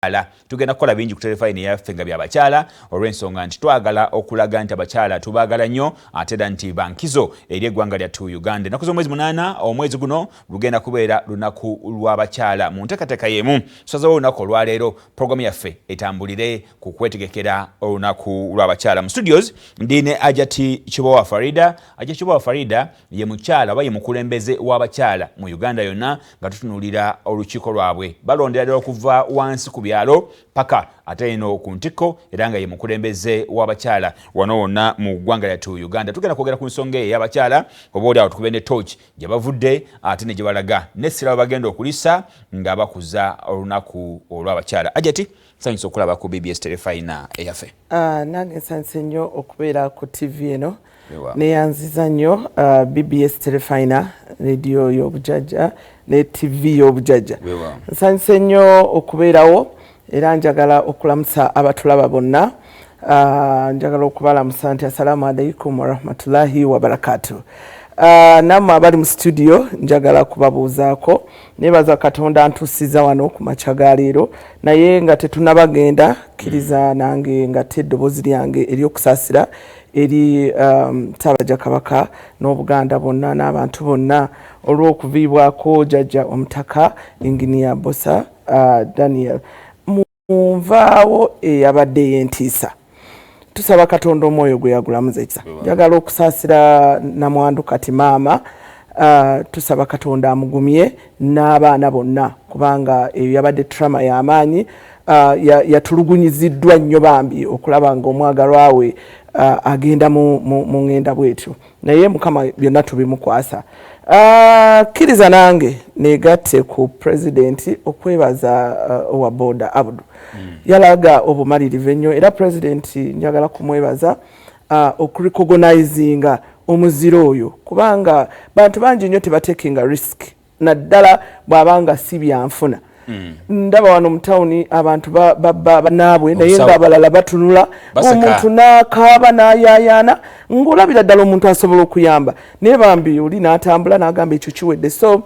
Abakyala tugenda kukola bingi ku terefayina eyaffe nga byabakyala, olw'ensonga nti twagala okulaga nti abakyala tubaagala nnyo, ate era nti bankizo eri eggwanga lyattu Uganda. Ennaku z'omwezi 8 omwezi guno lugenda kubeera lunaku lw'abakyala. Mu nteekateeka y'emu tusazewo olunaku olwaleero puroguramu yaffe etambulire ku kwetegekera olunaku lw'abakyala. Mu studios ndi ne Ajati Kibowa Farida. Ajati Kibowa Farida ye mukyala oba ye mukulembeze w'abakyala mu Uganda yonna, nga tutunuulira olukiiko lwabwe balondera ddala okuva wansi ku byalo paka ate eno ku ntikko, era nga ye mukulembeze w'abakyala wano wonna mu ggwanga lyattu Uganda. Tugenda kwogera ku nsonga eyo ey'abakyala, oba oli awo tukube ne torch gye bavudde ate ne gye balaga n'essira bagenda okulisa nga bakuza olunaku olw'abakyala. Ajati, nsanyusa okulaba ku BBS Terefayina eyaffe. Nange nsanyuse nnyo okubeera ku TV eno. Neyanziza nnyo BBS Terefayina, radio y'obujajja ne TV y'obujajja. Nsanyuse nnyo okubeerawo, era njagala okulamusa abatulaba bonna. Njagala okubalamusa nti assalamu alaikum warahmatullahi wabarakatu. Nammwe abali mu studio njagala kubabuuzaako. Nebaza Katonda ntuusiza wano ku makya ga leero, naye nga tetunabagenda, kkiriza nange nga te eddoboozi lyange ery'okusaasira eri Ssaabajja Kabaka n'Obuganda bwonna n'abantu bonna olw'okuviibwako Jjajja Omutaka Inginiya Bosa Daniel mu nvaawo eyabadde ey'entiisa. Tusaba Katonda omwoyo gwe yagulamuza ekisa. Njagala okusaasira namwandu kati maama. Tusaba Katonda amugumye n'abaana bonna, kubanga eyo yabadde trauma y'amaanyi. Yatulugunyiziddwa nnyo bambi okulaba nga omwagalwa we agenda mu ŋŋenda bwetyo, naye Mukama byonna tubimukwasa. Kkiriza nange negatte ku pulezidenti okwebaza owa boda Abudu. Yalaga obumalirivu ennyo, era pulezidenti njagala kumwebaza okurecognizinga omuziro oyo, kubanga bantu bangi nnyo tebatekinga risk, naddala bw'abanga si byanfuna. Ndaba wano mu tawuni abantu babba banaabwe, naye Omusawo. nga abalala batunula. Baseka. Omuntu n'akaaba n'ayaayaana ng'olabira ddala omuntu asobola okuyamba, naye bambi oli n'atambula n'agamba ekyo kiwedde. So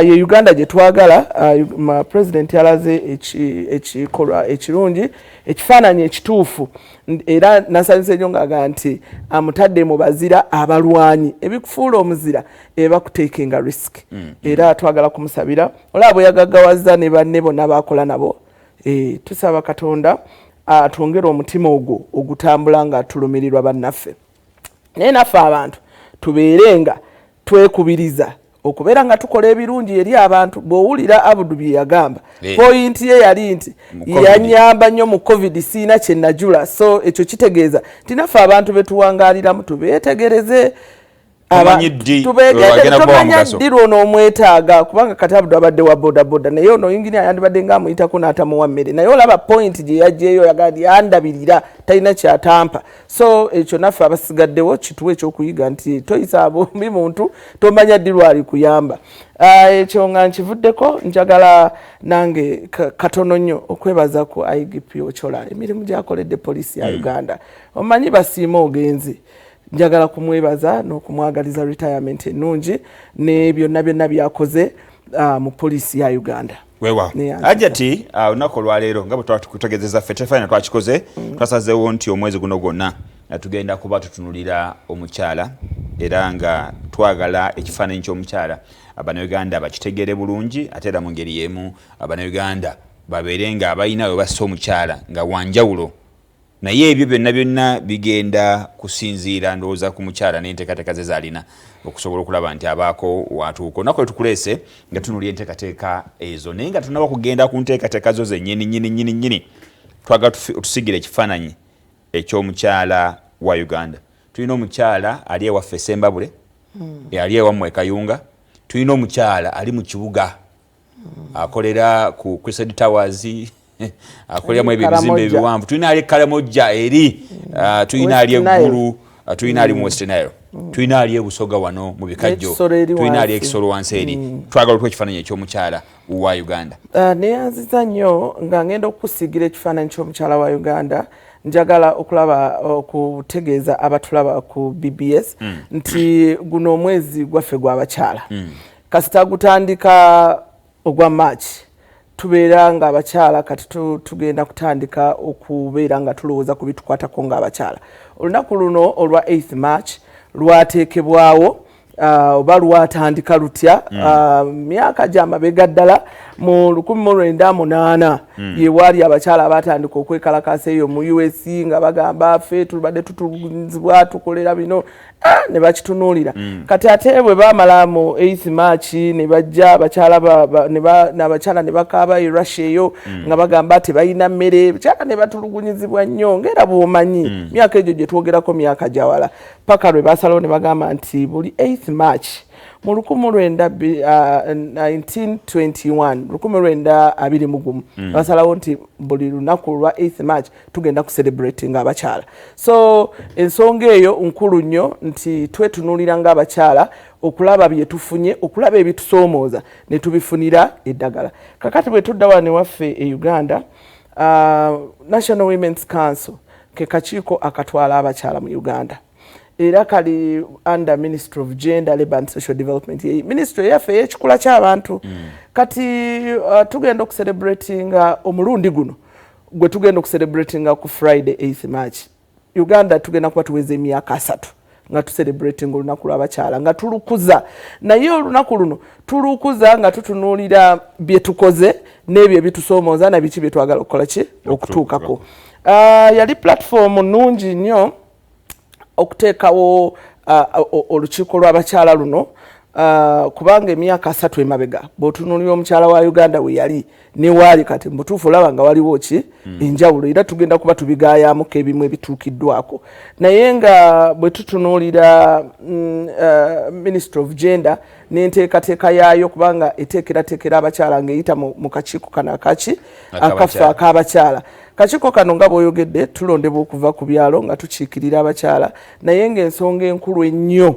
ye Uganda gye twagala. President yalaze ekikolwa ekirungi, ekifaananyi ekituufu. Era nasanyuse nnyo ng'agamba nti amutadde mu bazira abalwanyi. Ebikufuula omuzira eba kutekinga risk. Era twagala kumusabira, olaba bwe yagaggawaza ne banne bonna bakola nabo. Tusaba Katonda atwongere omutima ogwo ogutambula nga tulumirirwa bannaffe, naye naffe abantu tubeere nga twekubiriza okubeera nga tukola ebirungi eri abantu. Bw'owulira Abudu bye yagamba, point ye yali nti Mu COVID. Yanyamba nnyo mu COVID, siina kye najula. So ekyo kitegeeza nti naffe abantu be tuwangaaliramu tubeetegereze. Tomanyi ddi lwe bagenda kubawa Tomanya mugaso. ddi lw'onoomwetaaga, kubanga kati Abudu abadde wa bodaboda, naye ono yingini yandibadde ng'amuyitako n'atamuwa mmere, naye olaba point gye yaggyeyo, yagamba nti yandabirira, talina kyatampa. So ekyo naffe abasigaddewo kituwa ekyokuyiga nti toyisa bumbi muntu, tomanya ddi lwali kuyamba. Ekyo nga nkivuddeko, njagala nange katono nnyo okwebaza ku IGP Ochola emirimu gyakoledde poliisi ya Uganda. Omanyi basiima ogenzi. Njagala kumwebaza n'okumwagaliza retirement ennungi ne byonna byonna byakoze mu poliisi ya Uganda. Wewa. Neyanziza. Ajati, olunaku olwaleero nga bwe twatukutegeezeza ffe Terefayina twakikoze, twasazeewo nti omwezi guno gwonna tugenda kuba tutunulira omukyala, era nga twagala ekifaananyi ky'omukyala Abannayuganda bakitegeere bulungi, ate era mu ngeri y'emu Abannayuganda babeere nga balina we bassa omukyala nga wanjawulo. Naye ebyo byonna byonna bigenda kusinziira ndowooza ku mukyala n'enteekateeka ze z'alina okusobola okulaba nti abaako watuuka. Olunaku lwe tukuleese nga tunuulira enteekateeka ezo, naye nga tunaba kugenda ku nteekateeka zo zennyini nnyini nnyini nnyini, twagala otusiigire ekifaananyi eky'omukyala wa Uganda. Tulina omukyala ali ewaffe Sembabule, ali ewammwe e Kayunga, tulina omukyala ali mu kibuga akolera ku Crested Towers, akoleramu ebyo ebizimbe Karamojja. ebiwanvu, tulina ali Karamojja eri, tulina ali West Nile. Eggulu, tulina ali mu West Nile, tulina ali ebusoga wano mu bikajjo, N'ekisolo eri tulina ali wansi. Ekisolo wansi eri. Twagala otuwa ekifaananyi eky'omukyala wa Uganda. Neyanziza nnyo. Nga ngenda okukusiigira ekifaananyi ky'omukyala wa Uganda, njagala okulaba okutegeeza abatulaba ku BBS nti guno omwezi gwaffe gw'abakyala. Kasita gutandika ogwa March. Tubeera nga abakyala kati tugenda kutandika okubeera nga tulowooza ku bitukwatako ng'abakyala. Olunaku luno olwa 8 March lwateekebwawo oba lwatandika lutya? Myaka gyamabega ddala mu 1908 yewaali abakyala abatandika okwekalakasa eyo mu US nga bagamba, "Ffe tubadde tutuluganyizibwa, tukolera bino." Ne bakitunuulira. Kati ate bwe bamala mu 8 March ne bajja abakyala n'abakyala ne bakaaba e Russia eyo nga bagamba tebalina mmere. Bakyala ne batulugunyizibwa nnyo, ngaera bw'omanyi myaka egyo gye twogerako myaka gyawala, paka lwe basalawo ne bagamba nti buli 8 March mu 1921, 1921, basalawo nti buli lunaku lwa 8 March tugenda kucelebrating abakyala. So ensonga eyo nkulu nnyo nti twetunuulira ng'abakyala okulaba bye tufunye, okulaba ebitusoomooza ne tubifunira eddagala. Kakati bwe tudda wano ewaffe e Uganda, National Women's Council ke kakiiko akatwala abakyala mu Uganda, era kali under Ministry of Gender, Labour and Social Development, ministry eyaffe ey'ekikula ky'abantu. Kati tugenda okucelebratinga omulundi guno gwe tugenda okucelebratinga ku Friday 8 March. Uganda tugenda kuba tuweza emyaka 30 nga tucelebrating olunaku lw'abakyala, nga tulukuza. Naye olunaku luno tulukuza nga tutunuulira bye tukoze n'ebyo ebitusoomooza na biki bye twagala okukola ki okutuukako. Yali platform nnungi nnyo okuteekawo olukiiko lw'abakyala luno, kubanga emyaka 30 emabega bw'otunuulira omukyala wa Uganda we yali ne waali kati, mubutuufu olaba nga waliwo ki enjawulo, era tugenda kuba tubigaayamuko ebimu ebituukiddwako. Naye nga bwe tutunuulira Ministry of Gender n'enteekateeka yaayo, kubanga eteekerateekera abakyala ng'eyita mu kakiiko kano akaki akaffe ak'abakyala. Kakiiko kano, nga bw'oyogedde, tulondebwa okuva ku byalo nga tukiikirira abakyala, naye ng'ensonga enkulu ennyo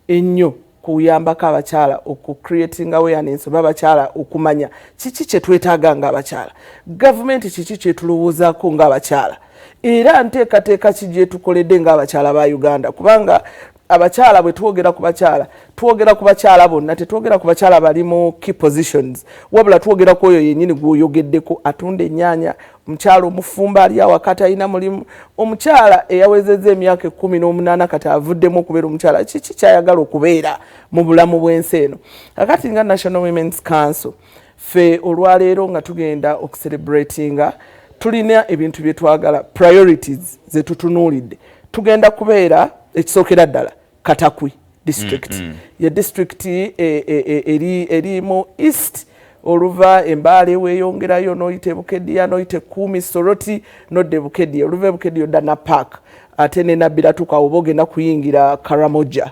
ennyo kuyambako abakyala oku creating awareness oba abakyala okumanya kiki kye twetaaga ng'abakyala, gavumenti kiki kyetulowoozaako ng'abakyala, era nteekateeka ki gyetukoledde ng'abakyala ba Uganda. Kubanga abakyala, bwe twogera ku bakyala, twogera ku bakyala bonna, tetwogera ku bakyala bali mu key positions, wabula twogera ku oyo yennyini gw'oyogeddeko atunda ennyaanya, omukyala omufumba ali awaka alina mulimu, omukyala eyawezezza emyaka 18 kati avuddemu okubeera omukyala, kiki kyayagala okubeera mu bulamu bw'ensi eno. Kakati nga National Women's Council, ffe olwaleero nga tugenda okucelebratinga, tulina ebintu bye twagala, priorities ze tutunuulidde. Tugenda kubeera ekisookera ddala Katakwi District. Ye district eri mu east, oluva Embaale weeyongerayo n'oyita Ebukediya, n'oyita Ekkuumi, Soroti, n'odda Ebukediya. Oluva Ebukediya odda na park ate ne Nabbiratuka oba ogenda kuyingira Karamoja.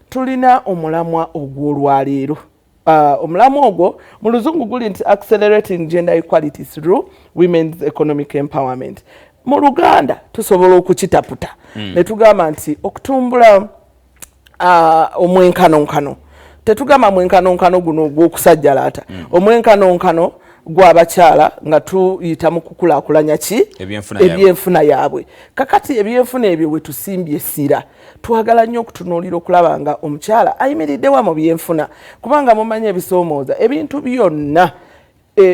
Tulina omulamwa ogw'olwaleero. Omulamwa ogwo mu Luzungu guli nti "Accelerating gender equality through women's economic empowerment". Mu Luganda tusobola okukitaputa ne tugamba nti okutumbula omwenkanonkano. Tetugamba mwenkanonkano guno ogw'okusajjalaata, omwenkanonkano gw'abakyala nga tuyita mu kukulaakulanya ki? Ebyenfuna yaabwe. Ebyenfuna yaabwe. Kakati ebyenfuna ebyo we tusimbye essira, twagala nnyo okutunuulira okulaba nga omukyala ayimiriddewa mu byenfuna, kubanga mumanyi ebisoomooza ebintu byonna.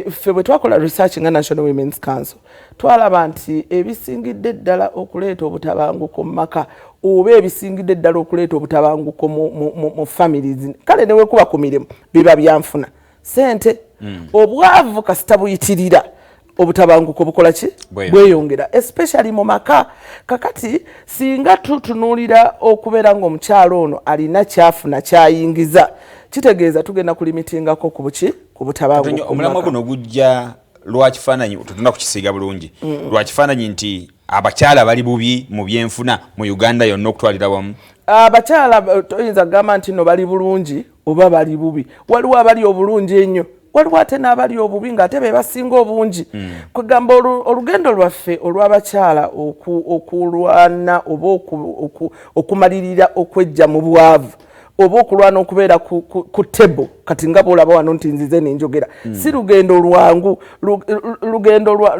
Ffe bwe twakola research nga National Women's Council, twalaba nti ebisingidde ddala okuleeta obutabanguko mu maka oba ebisingidde ddala okuleeta obutabanguko mu families, kale ne wekuba ku mirimu, biba byanfuna, sente. Obwavu kasita buyitirira, obutabanguko bukola ki? Bweyongera. Bweyongera, especially mu maka. Kakati singa tutunuulira okubeera ng'omukyalo ono alina kyafuna kyayingiza, kitegeeza tugenda kulimitingako ku buki, ku butabanguko mu Omulamwa maka. guno gujja lwakifaananyi, tetulina kukisiiga bulungi, lwakifaananyi nti abakyala bali bubi mu byenfuna mu Uganda yonna okutwalira wamu? Abakyala toyinza kugamba nti no bali bulungi oba bali bubi. Waliwo abali obulungi ennyo, waliwo ate n'abali obubi ng'ate be basinga obungi. Kwegamba olugendo lwaffe olw'abakyala okulwana oba okumalirira okwejja mu bwavu. Oba okulwana okubeera ku table kati nga bwolaba wano nti nzize nenjogera, si lugendo lwangu, lugendo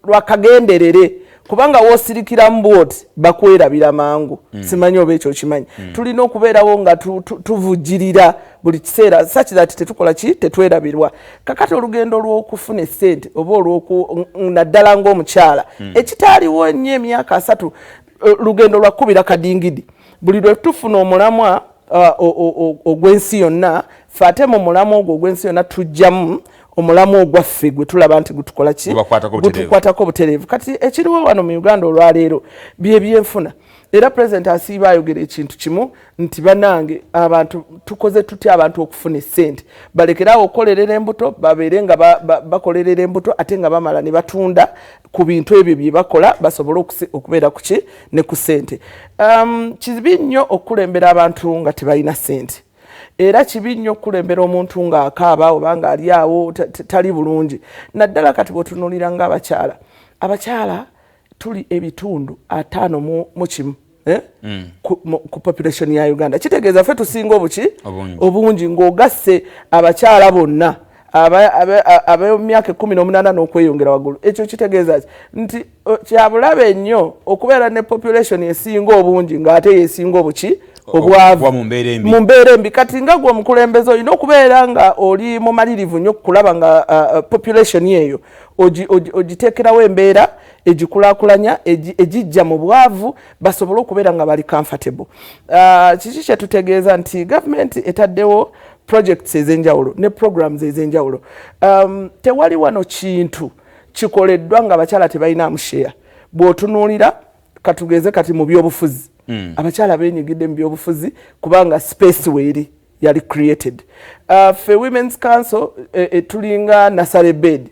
lwakagenderere, kubanga woosirikiramu bwoti bakwerabira mangu. Simanyi oba ekyo kimanyi. Tulina okubeerawo nga tuvujjirira buli kiseera such that tetukola ki, tetwerabirwa. Kakati olugendo lw'okufuna essente oba olwoku naddala ng'omukyala, ekitaaliwo ennyo emyaka 30, lugendo lwakubira kadingidi. Buli lwe tufuna omulamwa ogw'ensi yonna, fe ate mu mulamwa ogwo ogw'ensi yonna tujjamu omulamwa ogwaffe gwe tulaba nti gutukola ki, gutukwatako butereevu. Kati ekiriwo wano mu Uganda olwaleero bye byenfuna, era Pulezidenti asiiba ayogera ekintu kimu nti, "Bannange, abantu tukoze tutya abantu okufuna essente, balekerawo okukolerera embuto, babeere nga bakolerera embuto ate nga bamala ne batunda ku bintu ebyo bye bakola, basobole okubeera kuki ne ku ssente." Kibi nnyo okukulembera abantu nga tebalina ssente, era kibi nnyo okukulembera omuntu ng'akaaba oba ng'ali awo tali bulungi, naddala kati bw'otunuulira ng'abakyala. Abakyala tuli ebitundu 51, eh? Ku population ya Uganda. Kitegeeza ffe tusinga obuki, obungi, ng'ogasse abakyala bonna ab'emyaka 18 n'okweyongera waggulu. Ekyo kitegeeza ki? Nti kyabulabe nnyo okubeera ne population esinga obungi ng'ate yesinga obuki, obwavu, mu mbeera embi. Kati nga gwe omukulembeze olina okubeera nga oli mumalirivu nnyo okulaba nga population eyo ogiteekerawo embeera egikulaakulanya, egijja mu bwavu, basobole okubeera nga bali comfortable. Kiki kyetutegeeza? Nti gavumenti etaddewo projects ez'enjawulo ne programs ez'enjawulo. Tewali wano kintu kikoleddwa nga abakyala tebalinamu share. Bw'otunuulira, katugeze kati mu byobufuzi, abakyala benyigidde mu byobufuzi kubanga space weeri yali created. Fe Women's Council tulinga nursery bed,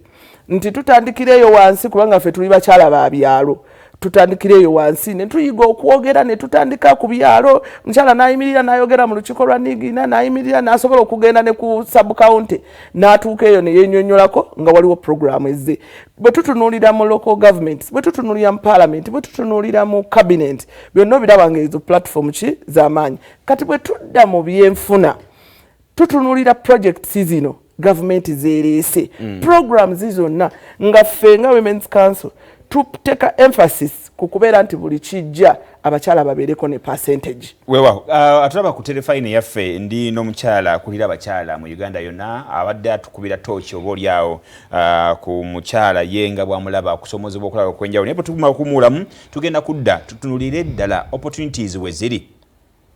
nti tutandikira eyo wansi, kubanga ffe tuli bakyala ba byalo. Tutandikira eyo wansi ne tuyiga okwogera, ne tutandika ku byalo. Mukyala n'ayimirira n'ayogera mu lukiiko lwa Niigina, n'ayimirira n'asobola okugenda ne ku sub county, n'atuuka eyo ne yennyonnyolako nga waliwo programu ezze. Bwe tutunuulira mu local government, bwe tutunuulira mu parliament, bwe tutunuulira mu cabinet, byonna obiraba nga ezo platform ki z'amaanyi. Kati bwe tudda mu byenfuna, tutunuulira projects zino gavumenti zeereese, programs zonna, nga ffe nga Women's Council tuteeka emphasis ku kubeera nti buli kijja abakyala babeereko ne percentage. Weewaawo. Atulaba ku terefayina yaffe, ndi n'omukyala akulira abakyala mu Uganda yonna, abadde atukubira tooki oba oliawo ku mukyala ye nga bwamulaba okusomozebwa okulaba okwenjawulo. Naye bwe tuguma okumuulamu, tugenda kudda tutunulire ddala opportunities we ziri,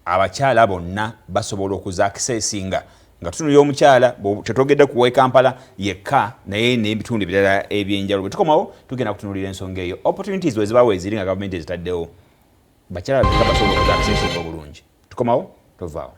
abakyala bonna basobola okuza accessinga, nga tutunulira omukyala tetwogedde ku Kampala yekka, naye n'ebitundu ebirala ebyenjawulo. Bwe tukomawo, tugenda kutunulira ensonga eyo, opportunities we ziba weeziri nga gavumenti ezitaddewo, bakyala bameka basobola okuza accessinga obulungi. Tukomawo, tovaawo.